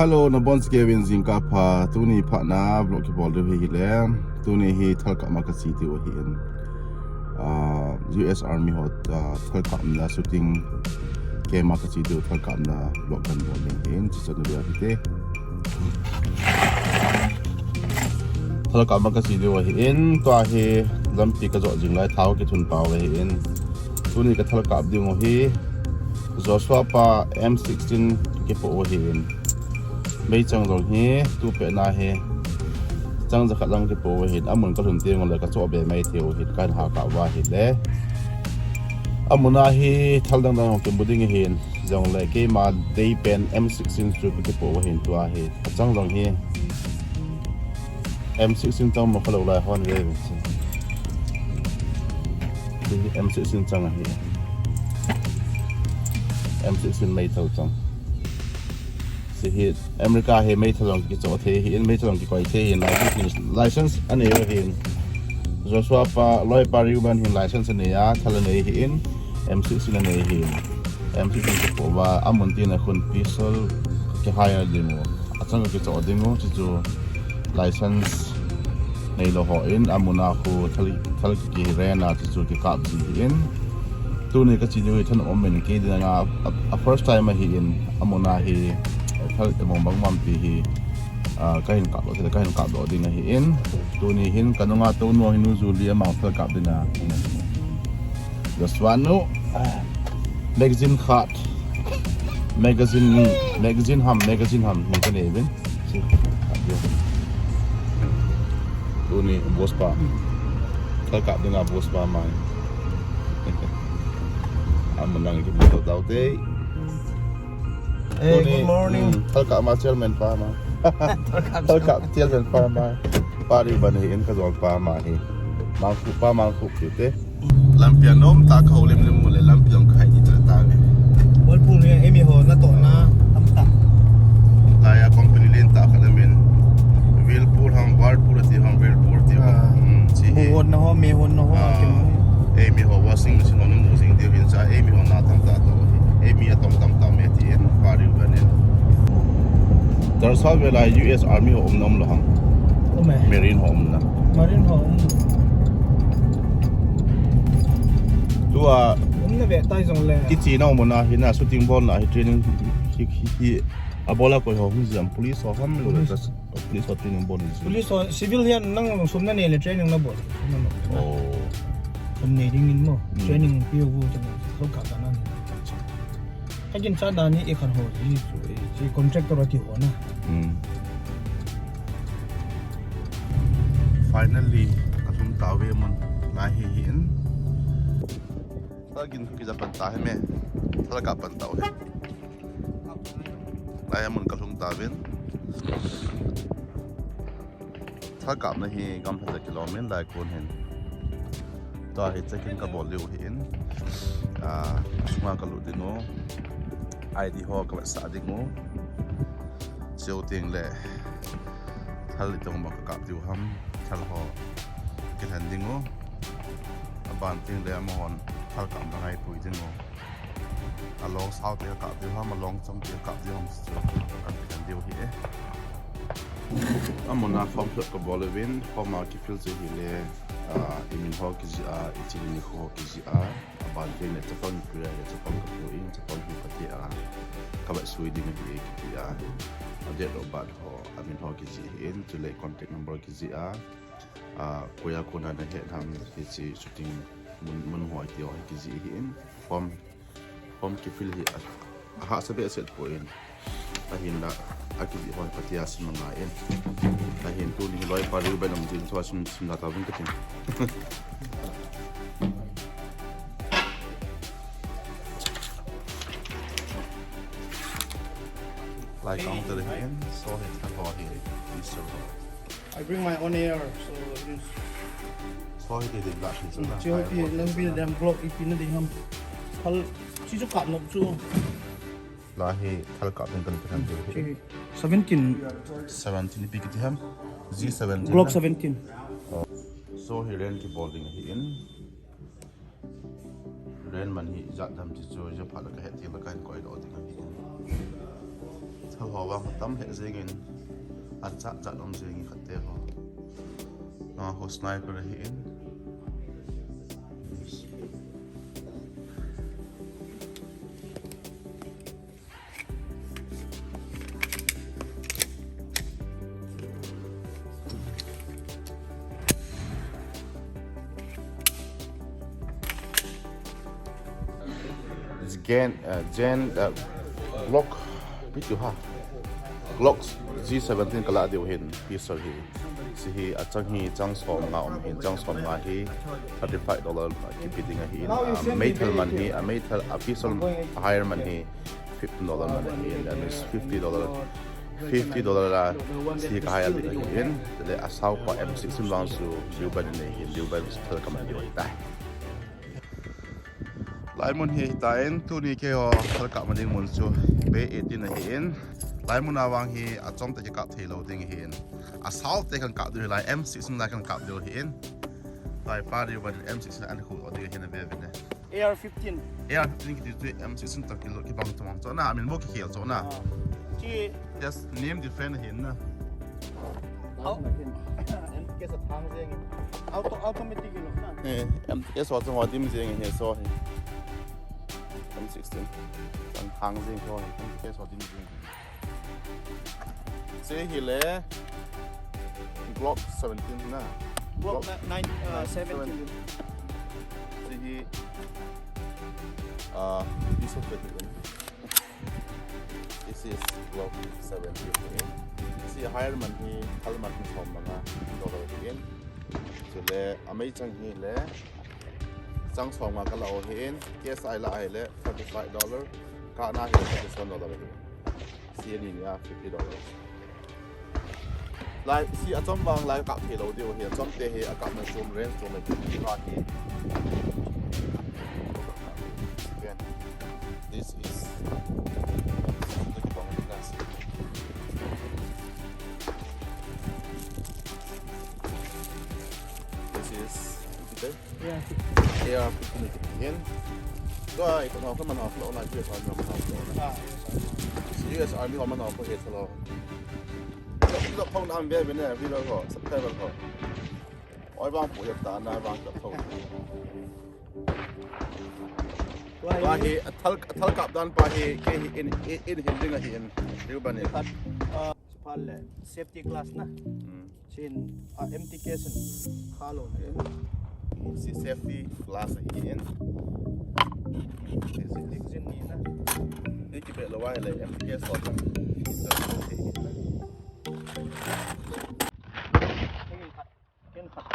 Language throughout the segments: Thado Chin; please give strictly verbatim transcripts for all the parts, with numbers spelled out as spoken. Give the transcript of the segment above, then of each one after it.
Hello, nabonchauvin jingkah pha. Tuni phatna vlog kibol diu hi hile. Tuni hi thalkap ma kache diu ahin. Ah, U S Army ho, ah, thalkapna shooting camp ma kache diu, thalkapna vlog kabol ding ahin. Chuche chu nabol hite. Thalkap ma kache diu ahin. Tua hi lampi kajot jing lai, thao kithun pau ahin. Tuni kathalkap diu hi Joshua pa M sixteen kipoh u ahin. Meichang jong hi tupet na hi chang jakhat lang kipoh u ahin. Amun kalhun teng ule kachoh be mai thei u ahin, kahin hah kah uva ahile. Amun a hi thal dang dang kimu ding ahin. Jongle keima dei pen M sixteen chu kakipoh u ahin tua hi. Achang jong hi M sixteen chang mo khalou lai hon ve ve. Hi M sixteen chang ahi. M sixteen meithal chang. Hiche hi America hi meithal jong kichoh thei ahin, meithal jong kikoi thei ahin, license, license anei u ahin. Joshua pa, loi pa Reuben hin license anei a, thal anei ahin, M sixteen anei ahin. M sixteen kipoh uva, amun tin a khun pistol kihire ding u, achang kichoh ding u, chuchu license neilou hon, amun a khu thal, thal kikire na, chuchu kikap ji ahin. Tuni kache diu hi thanom in, kei dinga, a, a first time ahin, amun a hi, thal tobang bang mam ti hi, ah, kahin kap lou, kahin kap lou ding ahin. Tuni hin kanunga tounu hi nu Julie amang thalkap dinga. Joshua nu, ah, magazine khat. Magazine, magazine ham, magazine ham, ni kanei uvin. Tuni boss pa. Thalkap dinga boss pa mai. Amun lang kimu tau tau te. Hey, Tuni, good morning. Hmm, thalkap ma chairman pa ma. Thalkap chairman pa ma. Pa Reuben ahin kajol pa ma hi. Mangkhu pa, Mangkhu kiti. Lampi a nom tah kahoulim lim u le lampi jong kahai di tah tah le. Whirlpool hi eimi ho natohna tamtah. Laiya company lentah khat amin. Whirlpool ham, Whirlpool ati ham, Whirlpool ati ham. Ah. Hmm, chi hi. Bu honna ho, me honna ho, ah, ati mo. Eimi ho washing machine ho namu jing diu hin cha, eimi ho na tamtah toh. Eimi atong tamtah me ti en, Pa Reuben in. Darsa vela U S Army ho um na um lou ham. Um e. Marine ho um na. Marine ho um. Tua. Um na ve tai jongle. Kiche na um na hi na shooting bol na hi training hi, hi, hi. Abol a koi ho hung jam police ho ham lou. Police. Police ho training bol ni. Police ho civil hian nang sum na nei le training na bol. Sum na bol. Oh. Sum nei ding in mo. Hmm. Training pe u chu na. Lo ka ta na. Ka kin cha da ni e khan ho ji chu e, ji contractor ati ho na. Hmm. Finally, ka lhung tauve mun lai hi hi in. Ka kin kija pan ta hi me. Thal ka pan tau hi. Lai mun ka lhung tauvin. Thal kapna hi gamlha kilom in lai kun hin. Tua hi check in ka bol diu hi in. Ah, sunga ka lut ding u. I D ho ka vetsah ding u. Cheu teng le. Thal itong ma ka kap diu ham. Thal ho. Kilhen ding u. Aban teng le amahon. Thal kapna ngai pui ding u. Along sao te ka kap diu ham, along chang te ka kap diu ham, chu kan ti kan diu hi e. Amuna form fill up ka bol uvin, form a kifill chu hile, ah, i min ho kijih a, i chili nikho ho kijih a, aban teng le chapang pui a, chapang ka pu in, chapang pu ka ti a, ka vetsui ding hi e kiti a, a date of birth ho, a min ho kijih hi in, chule contact number kijih a, ah, koia kona na het ham, hiche shooting mun, mun ho ti ho kijih hi in, form Form kifill hi a, a hahsa behseh poi. Ahinla, a kijih ho hi Pathen a sim ngai in. Ahin tuni hi loi pa Reuben amu tin, chua sim, sim na tauvin ka tin. Lai counter hi in, so hi thal ho hi, in so ho. I bring my own air, so it is. So hi dei dei la hi chu na. Chu pi nang bil dam block ipi na dei ham. Thal, chi chu kap nop chu. La hi thal kap ding kan kan dei. Chi seventeen. Seventeen ipi kiti ham. G seventeen. Glock seventeen. Oh. So hi rent kibol ding hi in. Rent man hi ijat ham ti chu, ijat phat la ka het ti la ka hin koi doh ding ahi. Ho vang tam he jingin, a chat chat um jingin khat te ho. Na ho sniper hi in. Gen, uh, Gen, uh, Glock, pitu ha. Glock G seventeen kala diu hin, pistol hi. Si hi, achang hi, chang som nga um hin, chang som nga hi, thirty-five dollar kipi ding ahi in. Uh, meithal man hi, a meithal, a pistol hire man hi, fifteen dollar man ahi in. That means fifty dollar. Fifty dollar la, si ka hire ding ahi in. Tele asao pa M sixteen vang su, Liuban nei hin, Liuban thal ka man diu ahi tai. Lai mun hi hitan, tuni keiho thal kap ma ding mun chu Bay eighteen ahi in. Lai mun a vang hi achom te kikap thei lou ding ahi in. Asao te kan kap diu lai M sixteen lai kan kap diu ahi in. Lai pa diu ban M sixteen an khu o diu ahi in ve ve ne. A R fifteen. A R fifteen kiti chu M sixteen tak kilo kibang chomang chona, amin bo kikhel chona. Ah. Chi. Yes, name different ahi in na. Au. M K sa thang jeng. Auto, automatic lo na. Eh, M K sa thang ho dim jeng he so he. M sixteen. Thang, thang jeng ho he. M K sa dim jeng. Se hi le Glock seventeen na. Glock Glock ni-, nine, uh, seventeen. Se hi, uh, this is the This is Glock seventeen. Si hire man hi, thal man hi som manga dollar ahi in. Chule, amei chang hi le, chang som nga kala o ahi in. K S I la ahi le, thirty-five dollar. Kana hi thirty-seven dollar ahi in. Si ni a fifty dollar. Lai, si achom vang lai kap thei lou diu ahi, achom te hi akap na sum range sum le ka hi. Again, this is this is A R fifteen ahi in. Tua, i, ko, ko, man, ko, na, U S Army, man, ko, na. Ah, U S Army. U S Army, man, ko, he, salo. Ko, ko, ko, na, be, be, ne, video ko, subscriber ko. Oi, bang, pu, ya, ta, na, bang, ko, ko. Tua hi, athal, athal kap dan pa hi, kei hi in, in, in, hin ding ahi in. Diu ban in. Ah, pal le, safety glass na. Hmm. Sin, ah, M T K sin, hello. Si safety glass ahi in. Si, si, si, ni na. Ni kipe lou va le M T K so ta. Ken khat.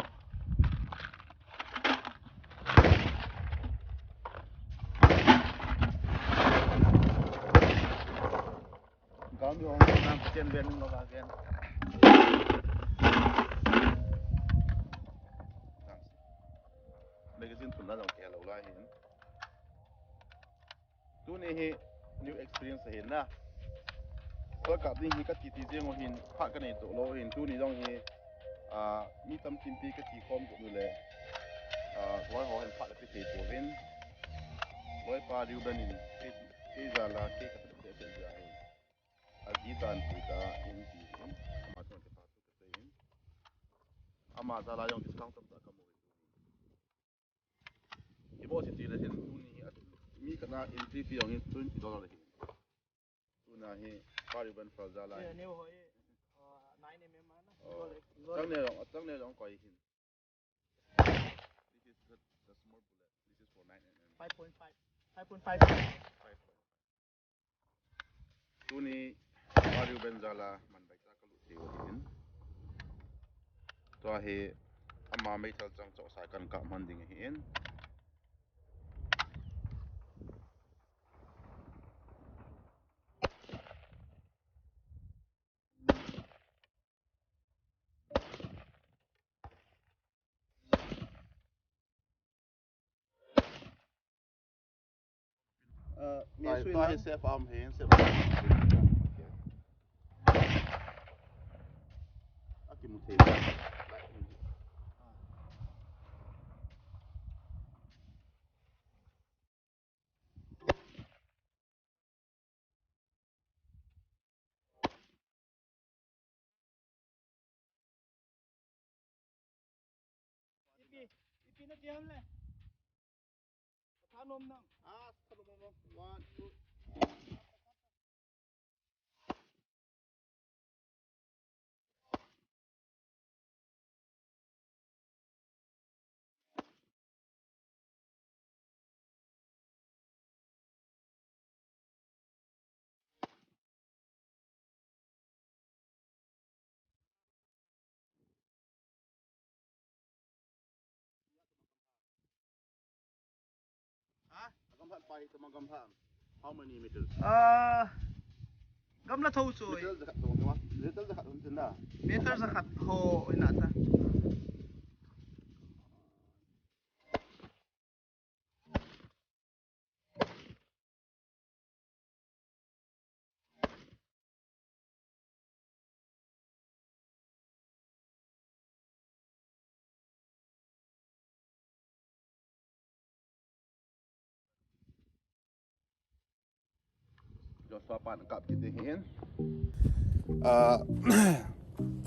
Gam jong nam chen ben lo ka ken. Magazine thun na jong ke lo lai hin. Tuni hi new experience ahi na. Thal kap ding hi ka ti ti jeng u hin phat ka nei to lou hin tuni jong hi, ah, mi tam tin pi ka ti khom ko le. Ah, hoi ho hin phat la pi thei to hin. Loi pa diu dan in. Kei jal a, kei ka te te ja hi. A ji tan pu ta in ti in. Ama ton te pa tu te in. Ama jal a jong discount tam ta ka mu. I bo si ti le hin tuni hi a mi kana entry fee jong hi twenty dollar hi. Tuna hi pari ban fal jal a. Eh, neo ho e, uh, nine M M na. Oh. Tang ne jong, tang ne jong koi hin. This is the, the small bullet. This is for nine M M. Five point five. Five point five. Five point five. Tuni, Mario Benzala, man bai ta kalu tiu hin. Tua hi, ama mei thal chang chok sai kan ka man ding hin. Uh, tua hi safe arm hin, safe arm. Aki mu thei. Ipi na tiang le. Thanom nang. Ah, thanom nang. One, two. How many meters? Ah, gamla tho chu. Meter jakhat tong ma. Meter jakhat tong tin na. Meter jakhat ho ina ta. Joshua pan kap kit ding hin. Ah,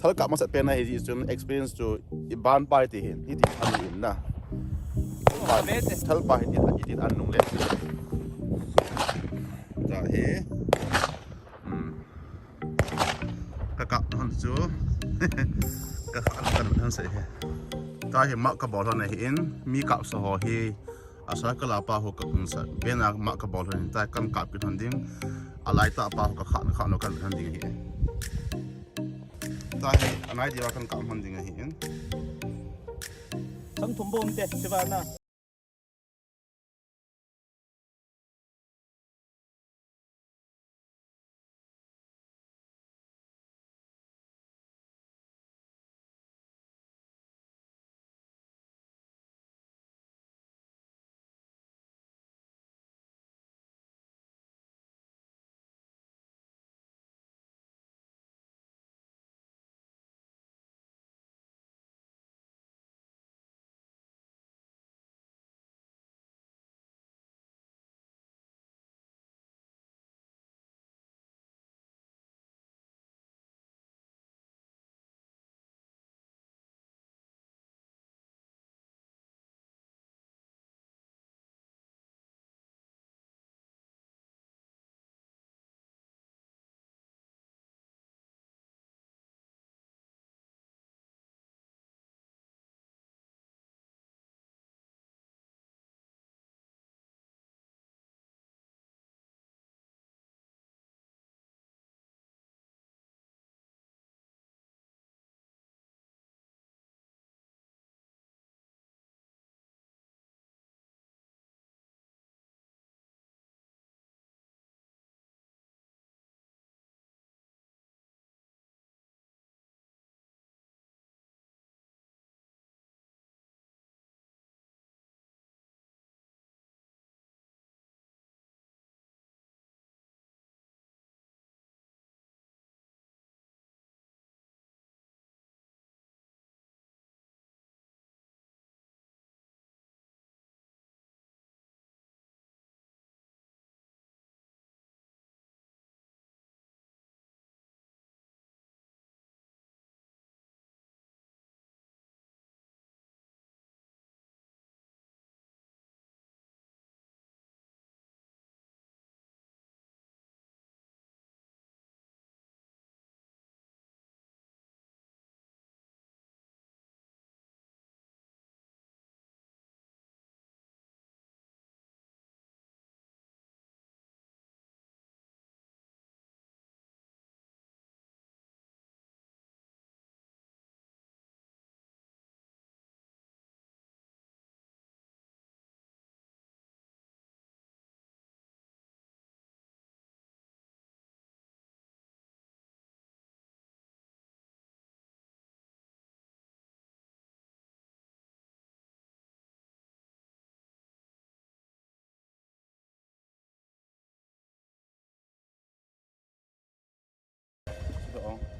thal kap masat pen a hi chun experience chu i ban pai ti hin, i ti an in na. Thal pai, thal pai hi ti, i ti an nung le. Ta hi. Hmm. Ka kap hon chu. Ka kap hon sei he. Ta hi ma ka bol hon ahi in, mi kap sa ho hi. A sa ka la pa ho ka kun sa. Bena ma ka bol hon ta kan kap kit hon ding. A lai ta pa ho ka khan khan lo kan hon ding hi. Ta hi anai dia kan kap hon ding ahi in. Sang thum bom te, siva na.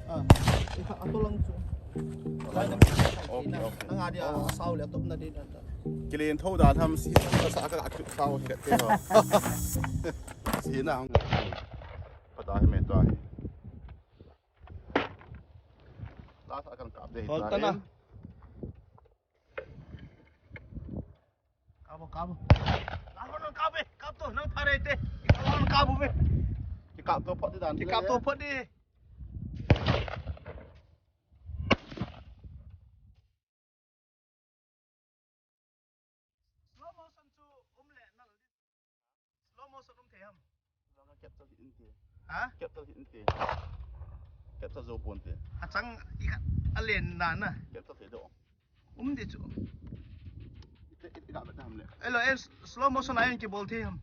Ah, ito lang chu. Okay, okay. Ang adi, ah, asaw le, atop na din ata. Kilin tho da tham si, sa ka ak tho ka te ho. Si na ang. Pada hi me to hi. Last akan kap de. Hol ta na. Kap. Lang ko nang kap e, kap to, nang pha re te. Lang kap e. Kikap to phot di dan. Kikap to phot di. Slow motion chu um le nal di. Slow motion um thei ham. Capture hih in ti. Ha? Capture hih in ti. Capture jou pon ti. Achang i khat a len na na. Capture thei do. Um di chu. I, i, i ga ba ta ham le. Elo, eh, slow motion a in kibol thei ham.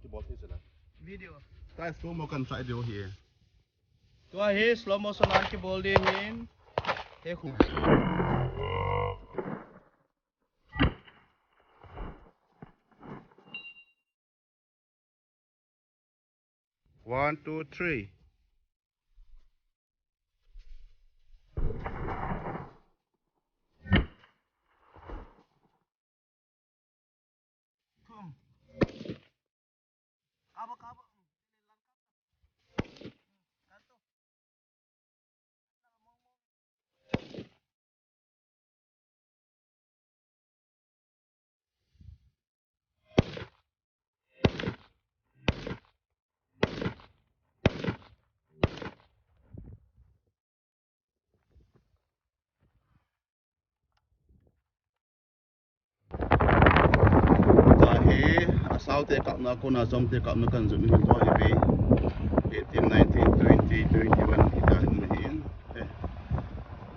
Kibol thei chu la. Video. Tai slow mo kan try diu hi. Tua hi slow motion a in kibol di hin. He khu. One, two, three. Tua hi, asao te kapna, kona jom te kapna kan jom hin tua hi ve. Eighteen, nineteen, twenty, twenty-one, hita hin hin. Eh.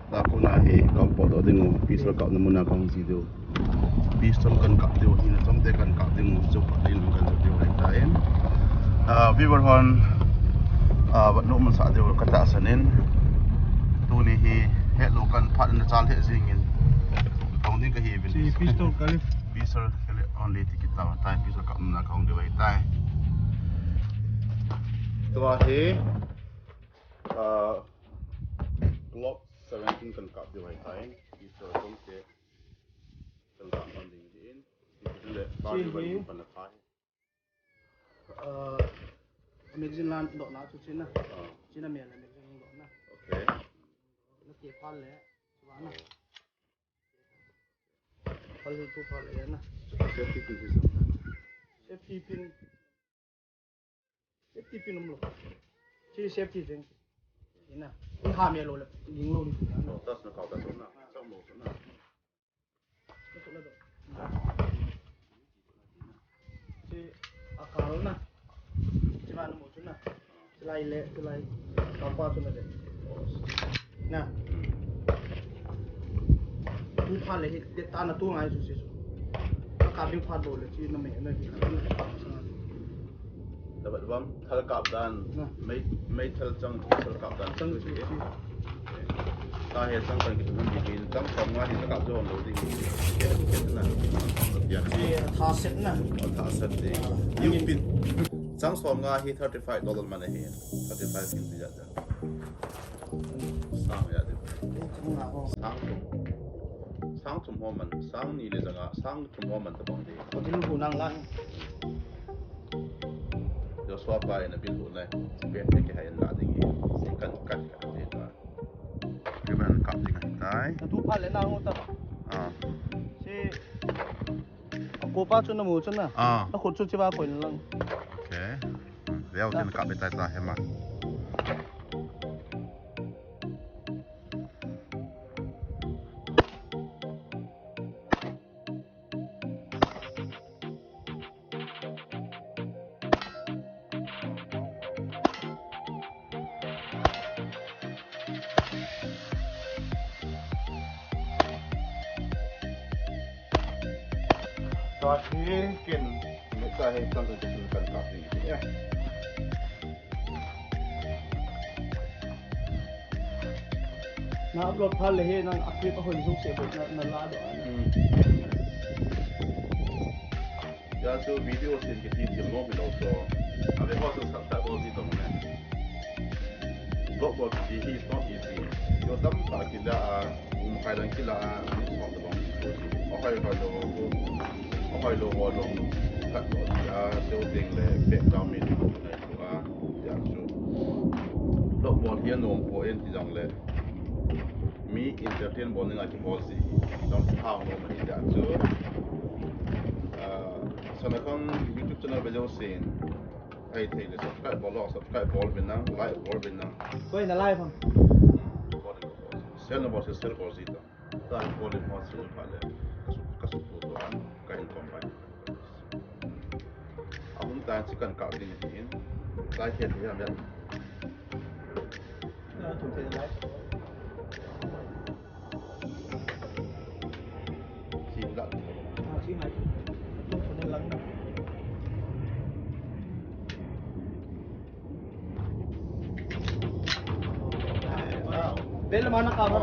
Tua kona hi, kan potdoh ding u, pistol kapna muna kan ji diu. Pistol kan kap diu, hina jom te kan kap ding u, jom kap ding u kan jom diu, hita hin. Ah, viewer hon, ah, vat nom man sa diu, ka tahsan in. Tuni hi, hetlo kan phat na chal he jing in. Kong ding ka hi vin. Si pistol ka le. Pistol ka le only tiki ta tai, pistol kap na kong diu tai. Tua hi, ah, Glock seventeen kan kap diu tai. Pistol kong te. Kan kap man ding din. Pistol le, si bari bari hi. Kan na tai. Ah, magazine lan doh na chu china. Ah. China me le magazine doh na. Okay. Na ke phal le. Chuba na. Phal hi tu phal le na. Safety pin hi sa. Safety pin. Safety pin um lo. Chi safety jeng. Ina. I ha me lo le. Ging lo ni. Oh, tas na kau tas na. Chang mo na. Chi a kal na. Chi ma na mo chu na. Chi lai le, chi lai. Ka pa chu na le. Na. Tu pha le hi, de ta na tu ngai su si su. Ka ka bi pha do le, chi na me na hi. Dapat bang, thal kap dan, na. Mei, mei thal chang, thal kap dan. Chang chu si. Ka he chang kan kitu man di hin, chang som nga hi ka kap jo lo di. Ke, ke na. Yan. Ye, tha set na. Oh, tha set di. Ah, you I mean pin. Chang som nga hi thirty-five dollar man hi. Thirty-five kin di ja ja. Sang ya di. Chang nga ho. Sang thum. Sang thum ho man, sang ni le ja nga, sang thum ho man ta bang di. Ko bil hu nang lang. Joshua pa ina bil hu nai. Pe pe ke hai na ding. Kan, kan, kan di ta. Kap ding ahitai. Natu pha le na ngo ta. Ah. Si. Ko pa chu na mu chu na. Ah. A khut chu chi ba koi na lang. Okay. Hmm. Leo tin kap tai ta hema. Tua hi kin, me ta hi tang kan kan ka ni ya. Na upload pha le hi nang a clip a hoi jong se bo na, na la do na. Hmm. Ya chu video sin kiti thim nom hi lo so. A ve ho chu sat ta ko si tong ne. Vlog bol kiti hi is not easy. Yo tam ta kila a, um khai lang kila a, ni som ta bang ko si. A hoi hoi lo ko. A hoi lo ho lo. Kat lo ti a, seo ding le background music ko nai ko a. Ya chu. Vlog bol hi a nom poi ti jong le. Mi entertain bol ni ngai kihol si. Dong si hao nom hi ya chu. Sanakhang YouTube channel ve jousen, ahi thei le subscribe bol lo, subscribe bol uvin lang, like bol uvin lang. Koi na like ham? Share na bol se, share bol ji ta. Like bol in ho se pha le. Ka su, ka su tu tu an, ka hin kom bai. Ahung tan si kan kap ding ahin. Lai khe thei ham ya. Bel mana ka ba?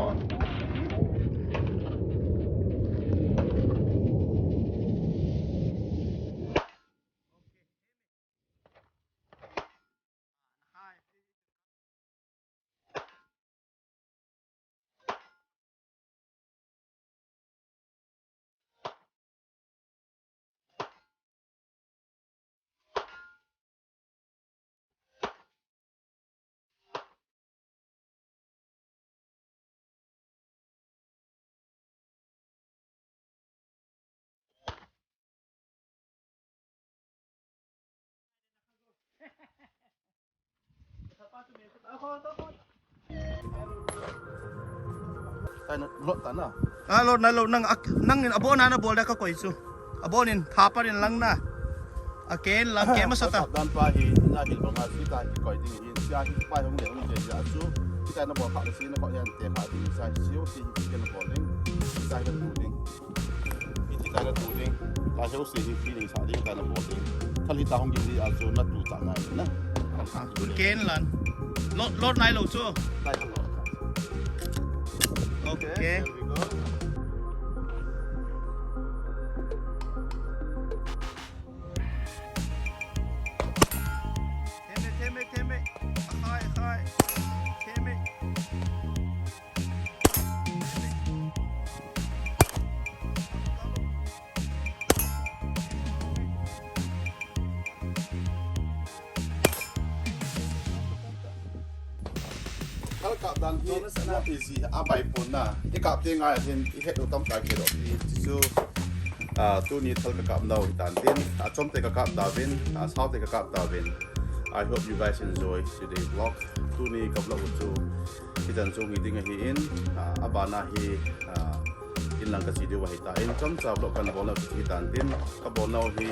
Load ta na. Ah, load na, load na. Nang in abon na, na bol da ka koi chu. Abon in tha pa in lang na. A ken lang, ken masa ta. Dan pa hi, na hil banga si ta hi koi ding hi. Sia hi pa hung le hung je ja chu. Si ta na bol kha le si na koi yan te kha ding sa si u si hi ken bol ding. Si ta hi tu ding. Iti ta na tu ding, ka jouse hi feeling sa ding, ta na bol ding. Thal hi ta hung gin di a chu na tu cha ngai na. Ah, tu ken lan. Load, load nai lo chu. Nai lo. Okay. Okay, here we go. Theme, theme, theme. Akhai, akhai. Theme. Thal kap dan hi not easy, abai pon na. I kap te ngai hin i het u tam kai khe lo ti chu. Ah, tuni thal ka kap nau hi tan tin. Ah, chom te ka kap ta vin, ah, sao te ka kap ta vin. I hope you guys enjoy today vlog. Tuni ka vlog u chu hichan chung hi ding ahi in, ah, abana hi, ah, in lang ka chi diu ahi ta in, chomcha vlog kan bol nau hi tan tin, ka bol nau hi,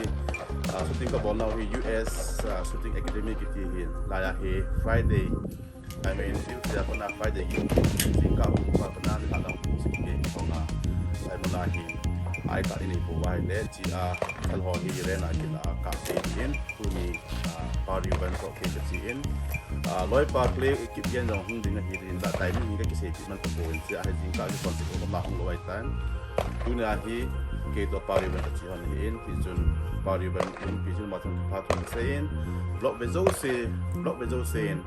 ah, shooting ka bol nau hi U S, ah, Shooting Academy kiti hi, lai a hi Friday. I mean, Tuesday a kona Friday ki, jingkah a kona ni khat lang si ki kong a, lai muna hi, ai ka ini po vai le, chi a, thal ho hi rent a kin a ka se in, tuni, ah, Pa Reuben toh kei ka chi in. Ah, loipa Clay Kipgen jong hung ding ahi in, la timing hi ka kisei pi man tapon, chi a hi jingkah ki kon ti ko ma hung lo ai tan. Tuni a hi kei toh Pa Reuben ka chi hon ahi in, ti chun Pa Reuben in pi chun ma thum pha thum sei in. Vlog ve jouse, vlog ve jouse in.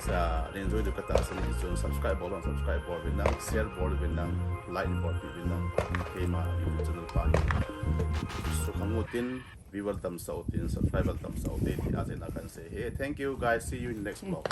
Sa, len jouse ka ta sa ni chun subscribe bol, subscribe bol uvin lang, share bol uvin lang, like bol pi uvin lang. Keima YouTube channel pa hi. Sukhang utin. Viewer tamsa utin, subscriber tamsa utin, ti a jena kan sei e. Thank you guys, see you in next vlog.